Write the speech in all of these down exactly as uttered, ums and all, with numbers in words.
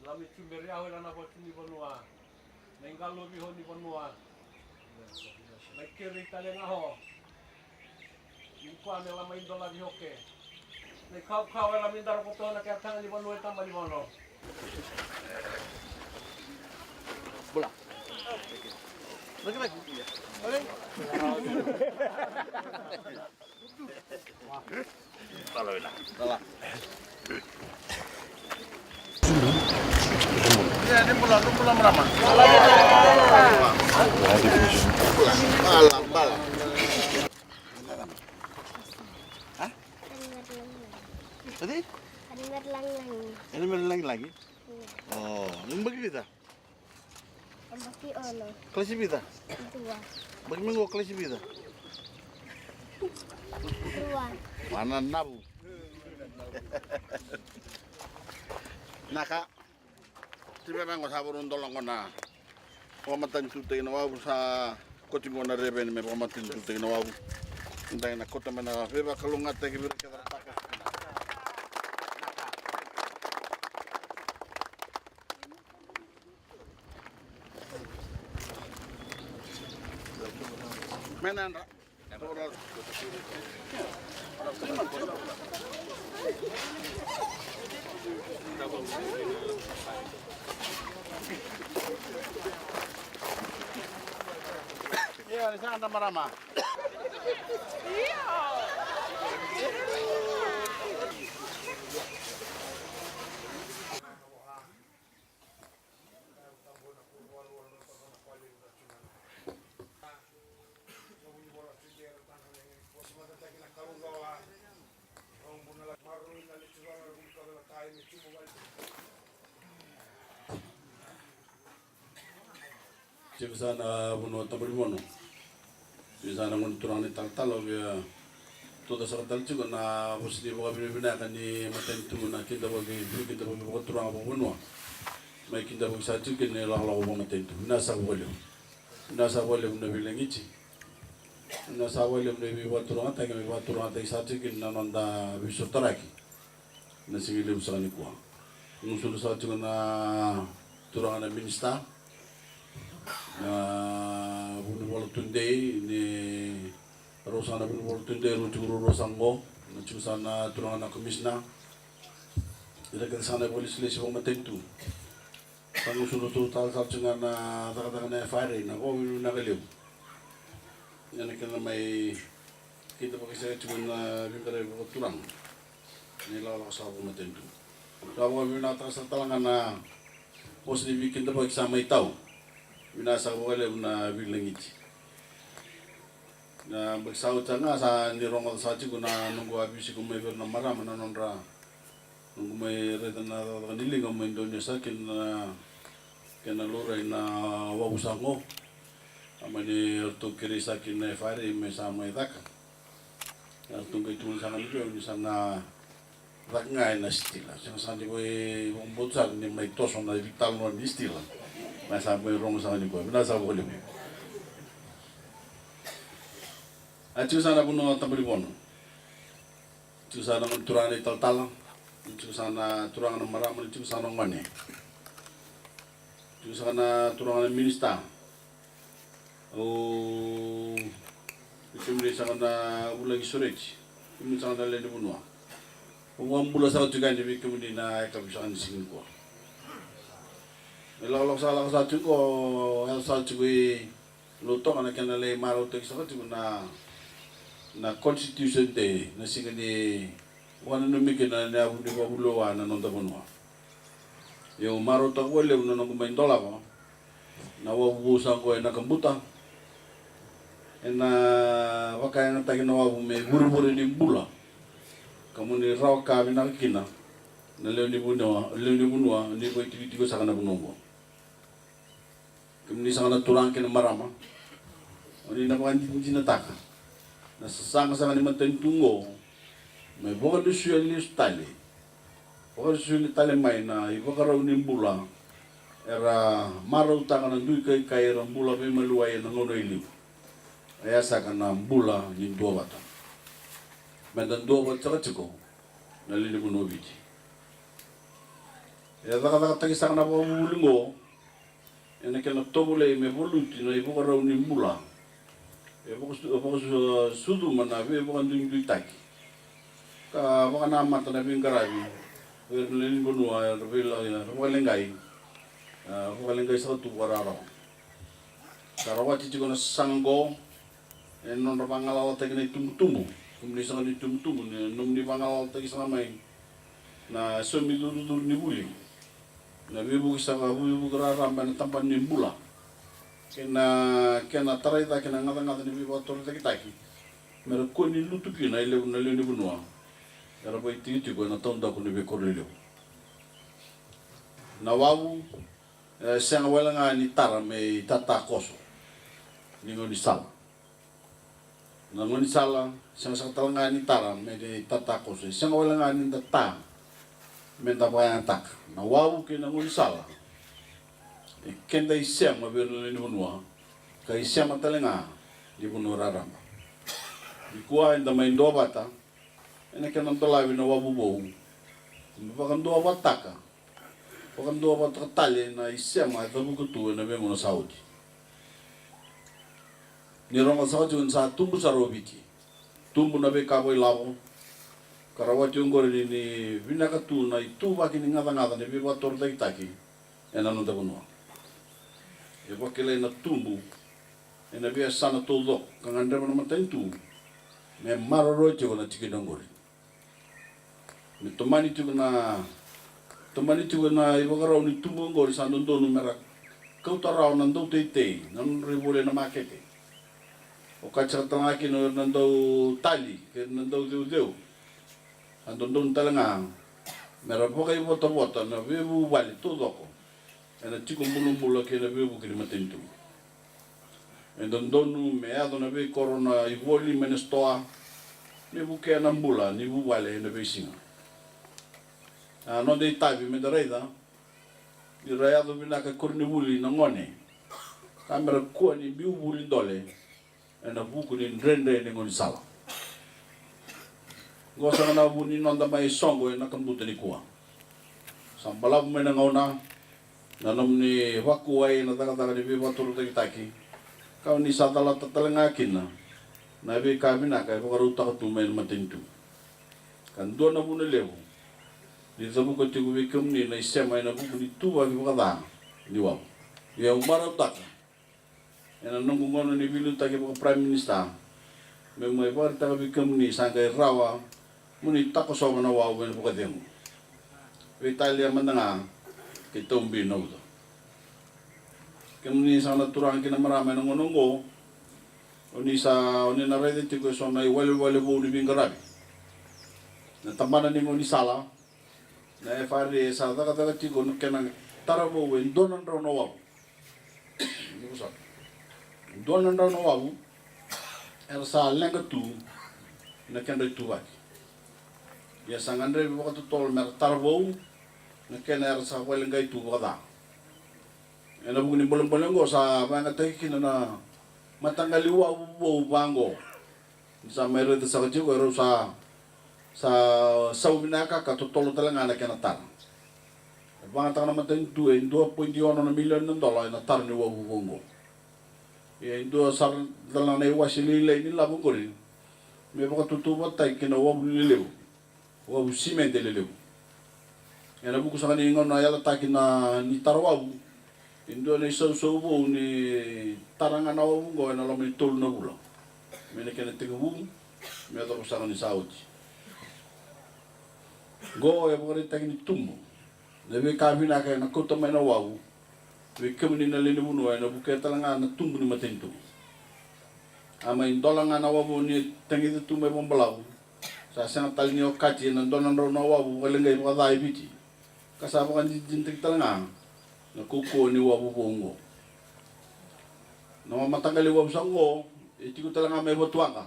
Lami tuberi au e lana vatu ni vanua. Na iqalovi ho ni vanua. Na ikerei tale ga ho. Nikua me lama idolavi hoke. Na ikaukau e lami daro koto na kea taga ni vanua e taba ni vono. Bula. Laki, laki. Oi. Adi? Ena mera lagilagi. Ena mera lagilagi? Io. O, ni baki vica? Baki ono. Kalasi vica? Dua. Baki mai qo kalasi vica? Dua. Mana navu. Naka. Tive mai qo sa varu dola qo na vakamatanitutaki na wavu, sa koti qo na reveni me vakamatanitutaki na wavu. Dai na kota mai na veivakalougatataki vei ira kece na taka. Me na yadra. Ia, ni sa yadra marama. Tiko sa na vanua tabalivono. Tiko sa na gone turaga ni talatala, au via tuca saka tale tiko na vosa ni vakavinavinaka ni matanitu na kidavaki, veikidavaki vakaturaga vakavanua. Mai kidavaki sa tiko kina na ilakolako vakamatanitu. Vinaka saka vakalevu. Vinaka saka vakalevu na veilagiti. Vinaka saka vakalevu na veivakaturagataki, mai vakaturagataki sa tiko kina na noda veisotaraki. Na siga levu saka nikua. Gusulu saka tiko na turaga na minisita, na vunivola tudei, ni rau saka na vunivola tudei, rau tiko ruarua saka qo, na tiko saka na turaga na komisina. Ira kece saka na vakalesilesi vakamatanitu. Sa gusulu tu tale saka tiko ga na cakacaka na F R A, na vakavinavinaka levu. Ia na kena mai kidavaki saka tiko na veiqaravi vakaturaga. Ni lakolako sa vakamatanitu. Sa vakavinavinakataka saka tale ga na vosa ni veikidavaki sa mai tau. Vinaka saka vakalevu na veilagiti. Na yabaki sa oti ga sa ni rogoca saka tiko na noqu a veisiko mai vei ira na marama na nodra, noqu mai raica na cakacaka ni liga mai donuya saka kina na kena laurai na wavu sa qo. A mani ratou kerei saka kina na F R A me sa mai caka. Ratou qai tukuna saka ni veu ni sa na caka ga ena sitila. Sega saka ni ko e vakabauta saka ni mai toso na veitalanoa ni sitila. Na sa mai rogo saka ni ko e vinaka saka vakalevu. A tiko saka na vanua tabalivono. Tiko saka na gone turaga na italatala. Tiko saka na turaga na marama, tiko saka na gone. Tiko saka na turaga na minisita. Au, vei kemuni saka na vulagi sureti, kemuni saka na lewe ni vanua. Au vakabula saka tiko yani vei kemuni na yakavi saka ni siga nikua. Me lakolako saka, lako saka tiko, yaco saka tiko i Lautoka na kena lai marautaki saka tiko na, na Constitution Day, na siga ni vakananumi kina na yavu ni vavulewa na noda vanua. Ia au marautaka vakalevu na noqu mai dolava na wavu vou sa qo e Nakabuta. Ena vakayagataki na wavu me vurevure ni bula, ka moni rawa ka vinaka kina. Na lewe ni vanua, lewe ni vanua, ni vakaitikotiko saka na vanua oqo. Kemuni saka na turaga kei na marama, o ni na vakadinadinataka na sasaga saka ni matanitu oqo me vakalusuya lesu tale, vakalusuya tale mai na ivakarau ni bula era marautaka na dui kaikai era bula veimaliwai ena gauna e liu. Oya saka na bula ni duavata. Meda duavata saka tiko na lewe ni vanua o Viti. E cakacakataki saka na vakavuvuli oqo ena kena tovolei me valuti na ivakarau ni bula e vakasu-, e vakasucuma na veivakaduiduitaki ka vakanamata na veiqaravi vei ira na lewe ni vanua era veila-, era vakaleqai, a, vakaleqai saka tu vakararawa. Sa rawati tiko na sasaga oqo ena nodra vagalalataki na itubutubu. Kemuni saka na itubutubu, ni nomuni vagalalataki saka mai na saumi curucuru ni vuli, na veivuke saka, veivuke raraba ena tabana ni bula kei na kena tarai cake na gacagaca ni veivakatorocaketaki me ra kua ni lutu kina e levu na lewe ni vanua era vakaitikotiko ena taudaku ni veikoro lelevu. Na wavu e sega wale ga ni tara me itatakoso ni gaunisala. Na gaunisala sega saka tale ga ni tara me itatakoso, e sega wale ga ni da ta me da vakayagataka. Na wavu kei na gaunisala e keda isema vei ira na lewe ni vanua ka isema tale ga ni vanua raraba. Nikua eda mai duavata ena kena dolavi na wavu vou me vakaduavataka, vakaduavataka tale na isema e cavuka tu ena veigauna sa oti. Ni rogoca saka tiko ni sa tubu sara o Viti, tubu na veika vakailavo, ka rawati oqori ni, ni vinaka tu na ituvaki ni gacagaca ni veivakatorocaketaki ena noda vanua. E vakilai na tubu ena veiyasana taucoko ka gadreva na matanitu me maroroya tiko na tikina oqori. Me tomani tiko na, tomani tiko na ivakarau ni tubu oqori, sa dodonu me ra kauta rawa na dauteitei na nodra ivola ena makete. Okati saka tale ga kina o ira na dautali kei na dauceuceu. Sa dodonu tale ga me ra vakaivotavota na veivuvale taucoko ena tiko bulabula kei na veivuke ni matanitu. E dodonu me yaco na veikoro, na ivoli mai na sitoa me vukea na bula ni vuvale ena veisiga. A, noda itavi me da raica ni ra yaco vinaka e koronivuli na gone ka me ra kua ni biu vuli dole ena vuku ni dredre ni gaunisala. Oqo saka na vu ni noda mai soqo ena kabuta nikua. Sa balavu mai na gauna na nomuni vakuwai na cakacaka ni veivakatorocaketaki, ka o ni sa calata tale ga kina na veika vinaka e vakarautaka tu mai na matanitu. Ka dua na vuna levu ni cavuka tiko vei kemuni na isema ena vuku ni tuvaki vakaca ni wavu. Ia au marautaka ena noqu gauna ni veiliutaki vaka Prime Minister meu mai vakaraitaka vei kemuni sa qai rawa mo ni takosova na wavu ena vakacegu. Veitalia mada ga keitou bi na uca. Kemuni saka na turaga kei na marama, ena gauna oqo o ni sa, o ni na raica tiko eso na iwalewale vou ni veiqaravi. Na tabana ni gaunisala, na F R A, e sa cakacaka tiko na kena tara vou e dua na drau na wavu. Dua na drau na wavu era sa leqa tu na kedra ituvaki. Ia sa gadrevi vakatotolo me ra tara vou na kena era sa vakaleqai tu vakaca. Ena vuku ni bolebole oqo sa vakayagataki kina na mataqali wavu vou vaqo. Ni sa mai raica saka tiko, erau sa, sa sau vinaka ka totolo tale ga na kena tara. E vagataka na matanitu e dua poidi ono na milioni na dola ena tara ni wavu vou oqo. Ia e dua sara tale ga na iwase lailai ni lavo oqori me vakatautauvatataki kei na wavu lelevu, wavu simede lelevu. Ena vuku saka ni gauna yalataki na ni tara wavu, e dua na isausau vou ni tara ga na wavu oqo ena loma ni tolu na vula, mai na kena tekivu me yacova saka ni sa oti. Oqo e vakaraitaki ni tubu. Na veika vinaka ena kauta mai na wavu vei kemuni na lewe ni vanua ena vukea tale ga na tubu ni matanitu. A mai dola ga na wavu ni tagica tu mai vakabalavu, Sa sega tale ni okati ena dua na drau na wavu vakaleqai vakaca e Viti, ka sa vakadinadinataki tale ga na kaukauwa ni wavu vou oqo. Na mataqali wavu sa oqo e tiko tale ga mai Vatuwaqa.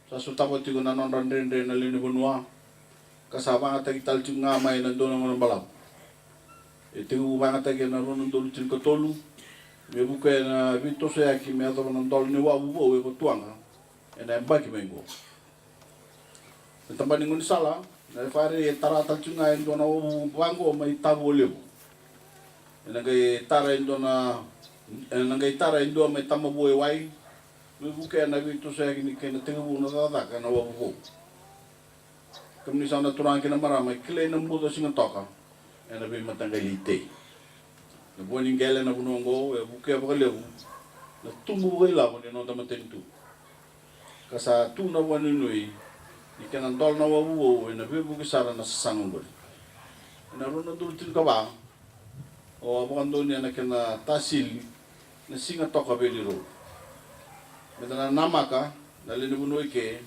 Sa sotava tiko na nodra dredre na lewe ni vanua, ka sa vagataki tale tiko ga mai ena dua na gauna balavu. E tekivu vagataki ena rua na udolu tinikatolu, me vuke na veitosoyaki me yacova na dola ni wavu vou e Vatuwaqa ena yabaki mai oqo. Na tabana ni gaunisala, na F R A e tara tale tiko ga e dua na wavu vaqo mai Tavualevu. Ena qai tara e dua na, ena qai tara e dua mai Tabavuaiwai, me vukea na veitosoyaki ni kena tekivu na cakacaka ena wavu vou. Kemuni sa na turaga kei na marama, e kilai na buca o Sigatoka ena veimataqali itei. Na vua ni qele ena vanua oqo e vukea vakalevu na tubu vakailavo ni noda matanitu, ka sa tu na vakanuinui ni kena dola na wavu vou ena veivuke sara na sasaga oqori. Ena rua na udolu tinikava, o a vakadonuya na kena tasili na Sigatoka Valley Road. Meda na namaka na lewe ni vanua i ke,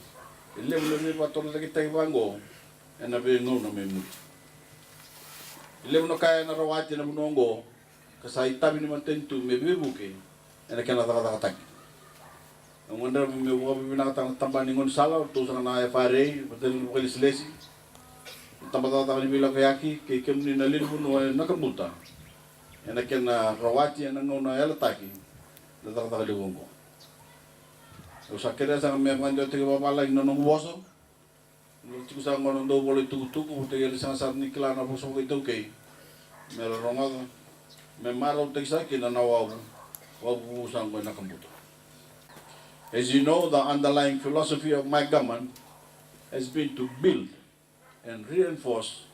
e levu na veivakatorocaketaki vaqo ena veigauna mai muri. E levu na ka ena rawati ena vanua oqo, ka sa itavi ni matanitu me veivuke ena kena cakacakataki. Au gadreva meu vakavinavinakataka na tabana ni gaunisala, o ratou saka na F R A, Matanitu Vakailesilesi, na Tabacakacaka ni Veilakoyaki, kei kemuni na lewe ni vanua e Nakabuta, ena kena rawati ena gauna yalataki na cakacaka levu oqo. Au sa kerea saka me vakadewataki vakavalagi na noqu vosa. Ni tiko saka oqo na dauvola itukutuku, vata kei ira sega sara ni kila na vosa vakaitaukei, me ra rogoca, me marautaki saka kina na wavu, wavu vou saka oqo e Nakabuta. As you know, the underlying philosophy of my government has been to build and reinforce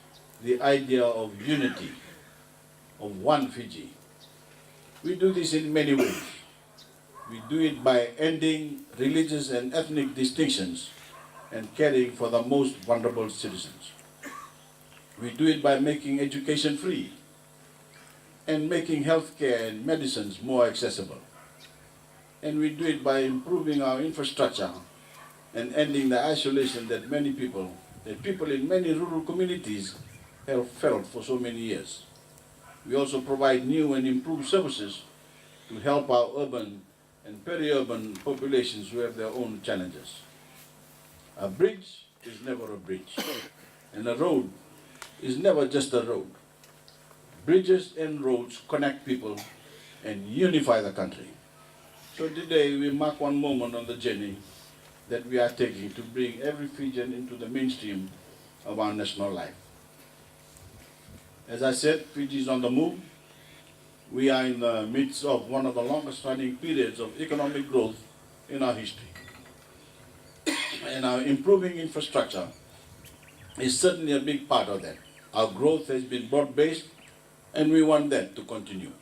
the idea of unity, of one Fiji. We do this in many ways. We do it by ending religious and ethnic distinctions and caring for the most vulnerable citizens. We do it by making education free and making healthcare and medicines more accessible. And we do it by improving our infrastructure and ending the isolation that many people, that people in many rural communities have felt for so many years. We also provide new and improved services to help our urban and peri-urban populations who have their own challenges. A bridge is never a bridge, and a road is never just a road. Bridges and roads connect people and unify the country. So today we mark one moment on the journey that we are taking to bring every Fijian into the mainstream of our national life. As I said, Fiji is on the move. We are in the midst of one of the longest running periods of economic growth in our history. And our improving infrastructure is certainly a big part of that. Our growth has been broad-based, and we want that to continue.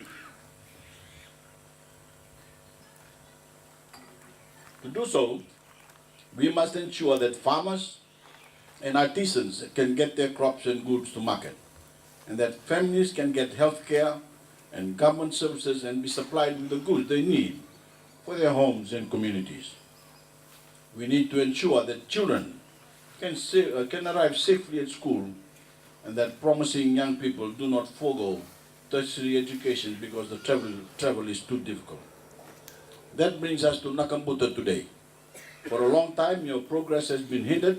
To do so, we must ensure that farmers and artisans can get their crops and goods to market, and that families can get health care and government services and be supplied with the goods they need for their homes and communities. We need to ensure that children can, sa- uh, can arrive safely at school, and that promising young people do not forego tertiary education because the travel, travel is too difficult. That brings us to Nakabuta today. For a long time, your progress has been hindered,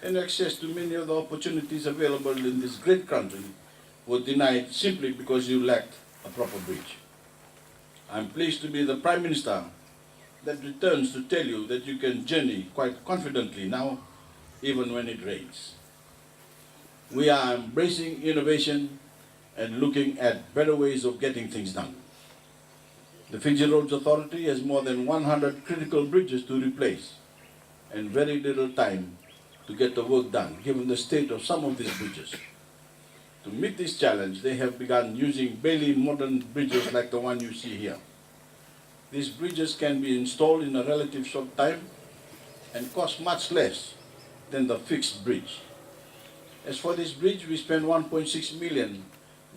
and access to many of the opportunities available in this great country were denied simply because you lacked a proper bridge. I'm pleased to be the Prime Minister that returns to tell you that you can journey quite confidently now, even when it rains. We are embracing innovation and looking at better ways of getting things done. The Fiji Roads Authority has more than one hundred critical bridges to replace and very little time to get the work done, given the state of some of these bridges. To meet this challenge, they have begun using barely modern bridges like the one you see here. These bridges can be installed in a relative short time and cost much less than the fixed bridge. As for this bridge, we spent one point six million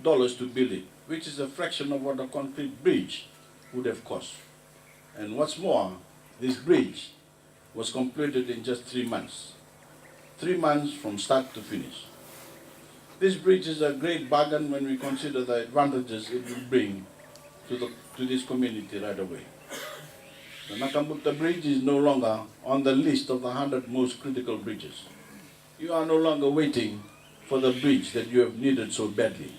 dollars to build it, which is a fraction of what a concrete bridge would have cost. And what's more, this bridge was completed in just three months. three months from start to finish. This bridge is a great bargain when we consider the advantages it will bring to, the, to this community right away. The Nakambuta Bridge is no longer on the list of the hundred most critical bridges. You are no longer waiting for the bridge that you have needed so badly.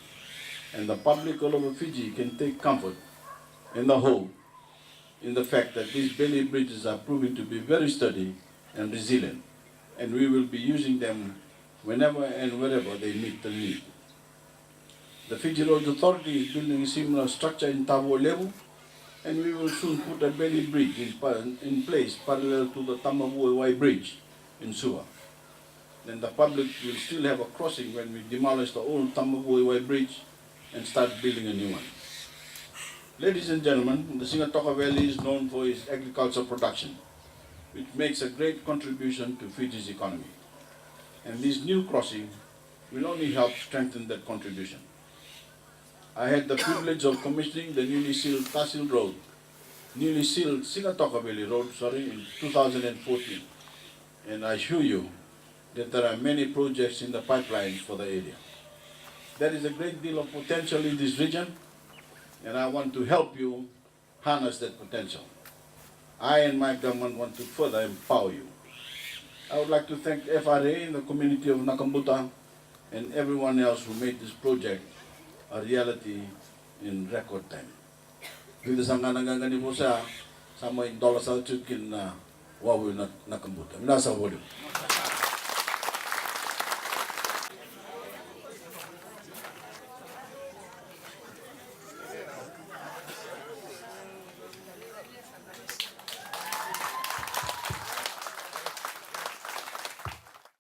And the public all over Fiji can take comfort in the hope in the fact that these Bailey bridges are proving to be very sturdy and resilient, and we will be using them whenever and wherever they meet the need. The Fiji Roads Authority is building a similar structure in Tavua Levu, and we will soon put a Bailey bridge in, pa- in place parallel to the Tamavuewai Bridge in Suva. Then the public will still have a crossing when we demolish the old Tamavuewai Bridge and start building a new one. Ladies and gentlemen, the Sigatoka Valley is known for its agricultural production, which makes a great contribution to Fiji's economy. And this new crossing will only help strengthen that contribution. I had the privilege of commissioning the newly sealed Tasil Road, newly sealed Sigatoka Valley Road, sorry, in two thousand and fourteen. And I assure you that there are many projects in the pipeline for the area. There is a great deal of potential in this region, and I want to help you harness that potential. I and my government want to further empower you. I would like to thank F R A and the community of Nakambuta and everyone else who made this project a reality in record time. Vica sara ga na qaqa ni vosa, sa mai dola sara tiko kina na wavu na, Nakambuta. Vinaka sara vakalevu.